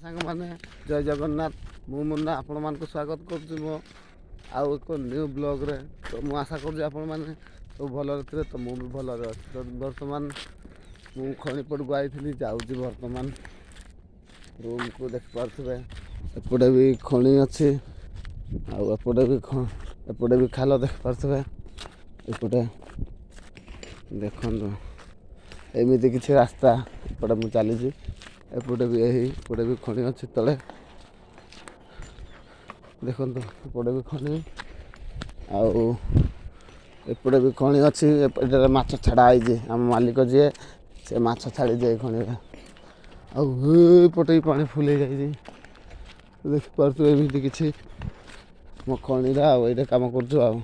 ସାଙ୍ଗମାନେ, ଜୟ ଜଗନ୍ନାଥ। ମୁଁ ମୁନ୍ନା ଆପଣମାନଙ୍କୁ ସ୍ୱାଗତ କରୁଛି ମୋ ଆଉ ଏକ ନ୍ୟୁ ବ୍ଲଗ୍ରେ। ତ ମୁଁ ଆଶା କରୁଛି ଆପଣମାନେ ସବୁ ଭଲରେ ଥିବେ। ତ ମୁଁ ବି ଭଲରେ ଅଛି। ତ ବର୍ତ୍ତମାନ ମୁଁ ଖଣିପଟକୁ ଆଇଥିଲି, ଯାଉଛି ବର୍ତ୍ତମାନ ରୁମ୍କୁ। ଦେଖିପାରୁଥିବେ, ଏପଟେ ବି ଖଣି ଅଛି ଆଉ ଏପଟେ ବି ଖାଲ ଦେଖିପାରୁଥିବେ। ଏପଟେ ଦେଖନ୍ତୁ, ଏମିତି କିଛି ରାସ୍ତା। ଏପଟେ ମୁଁ ଚାଲିଛି। ଏପଟେ ବି ଏପଟେ ବି ଖଣି ଅଛି ତଳେ। ଦେଖନ୍ତୁ, ଏପଟେ ବି ଖଣି ଆଉ ଏପଟେ ବି ଖଣି ଅଛି। ଏପଟରେ ମାଛ ଛଡ଼ା ହେଇଛି। ଆମ ମାଲିକ ଯିଏ, ସେ ମାଛ ଛାଡ଼ିଛି ଏଇ ଖଣିରେ। ଆଉ ଏପଟେ ବି ପାଣି ଫୁଲ୍ ହେଇଯାଇଛି, ଦେଖିପାରୁଥିବେ। ଏମିତି କିଛି ମୋ ଖଣିରେ ଆଉ ଏଇଟା କାମ କରୁଛୁ। ଆଉ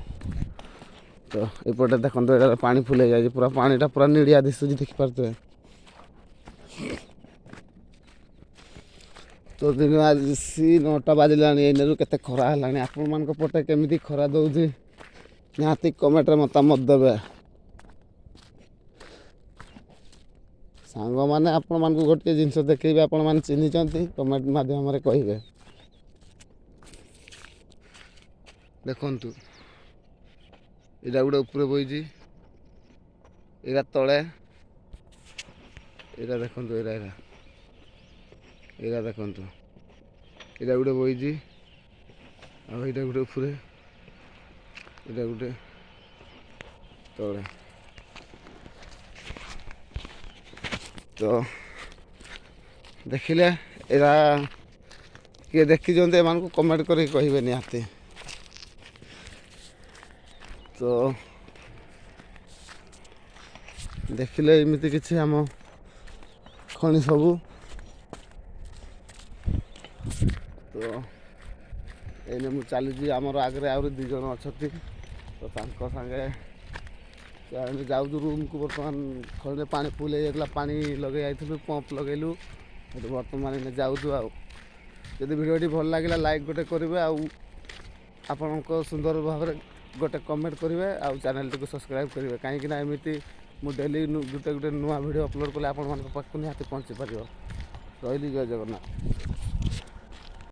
ତ ଏପଟେ ଦେଖନ୍ତୁ, ଏଇଟାରେ ପାଣି ଫୁଲ୍ ହେଇଯାଇଛି ପୁରା। ପାଣିଟା ପୁରା ନିଳିଆ ଦିଶୁଛି, ଦେଖିପାରୁଥିବେ। ତ ଦିନ ଆସି 9ଟା ବାଜିଲାଣି, ଏଇନାରୁ କେତେ ଖରା ହେଲାଣି। ଆପଣମାନଙ୍କ ପଟେ କେମିତି ଖରା ଦେଉଛି, ନିହାତି କମେଣ୍ଟରେ ମତାମତ ଦେବେ। ସାଙ୍ଗମାନେ, ଆପଣମାନଙ୍କୁ ଗୋଟିଏ ଜିନିଷ ଦେଖେଇବେ, ଆପଣମାନେ ଚିହ୍ନିଛନ୍ତି, କମେଣ୍ଟ ମାଧ୍ୟମରେ କହିବେ। ଦେଖନ୍ତୁ, ଏଇଟା ଗୋଟେ ଉପରେ ବଇଛି, ଏଇଟା ତଳେ। ଏଇଟା ଦେଖନ୍ତୁ, ଏଇଟା ଦେଖନ୍ତୁ, ଏଇଟା ଗୋଟେ ବଇଛି ଆଉ ଏଇଟା ଗୋଟେ ଉପରେ, ଏଇଟା ଗୋଟେ ତଳେ। ତ ଦେଖିଲେ, ଏଇଟା କିଏ ଦେଖିଛନ୍ତି ଏମାନଙ୍କୁ, କମେଣ୍ଟ କରିକି କହିବେ ନିହାତି। ତ ଦେଖିଲେ, ଏମିତି କିଛି ଆମ ଖଣି ସବୁ। ତ ଏଇନେ ମୁଁ ଚାଲିଛି, ଆମର ଆଗରେ ଆହୁରି 2 ଜଣ ଅଛନ୍ତି, ତ ତାଙ୍କ ସାଙ୍ଗେ ଆମେ ଯାଉଛୁ ରୁମ୍କୁ। ବର୍ତ୍ତମାନ ଖଣିରେ ପାଣି ଫୁଲ୍ ହେଇଯାଇଥିଲା, ପାଣି ଲଗେଇ ଯାଇଥିଲୁ, ପମ୍ପ ଲଗେଇଲୁ ଏଠି। ବର୍ତ୍ତମାନ ଏଇନେ ଯାଉଛୁ। ଆଉ ଯଦି ଭିଡ଼ିଓଟି ଭଲ ଲାଗିଲା, ଲାଇକ୍ ଗୋଟେ କରିବେ ଆଉ ଆପଣଙ୍କ ସୁନ୍ଦର ଭାବରେ ଗୋଟେ କମେଣ୍ଟ କରିବେ ଆଉ ଚ୍ୟାନେଲଟିକୁ ସବସ୍କ୍ରାଇବ୍ କରିବେ, କାହିଁକିନା ଏମିତି ମୁଁ ଡେଲି ଗୋଟେ ଗୋଟେ ନୂଆ ଭିଡ଼ିଓ ଅପଲୋଡ଼ କଲେ ଆପଣମାନଙ୍କ ପାଖକୁ ନିହାତି ପହଞ୍ଚି ପାରିବ। ରହିଲି, ଜୟ ଜଗନ୍ନାଥ।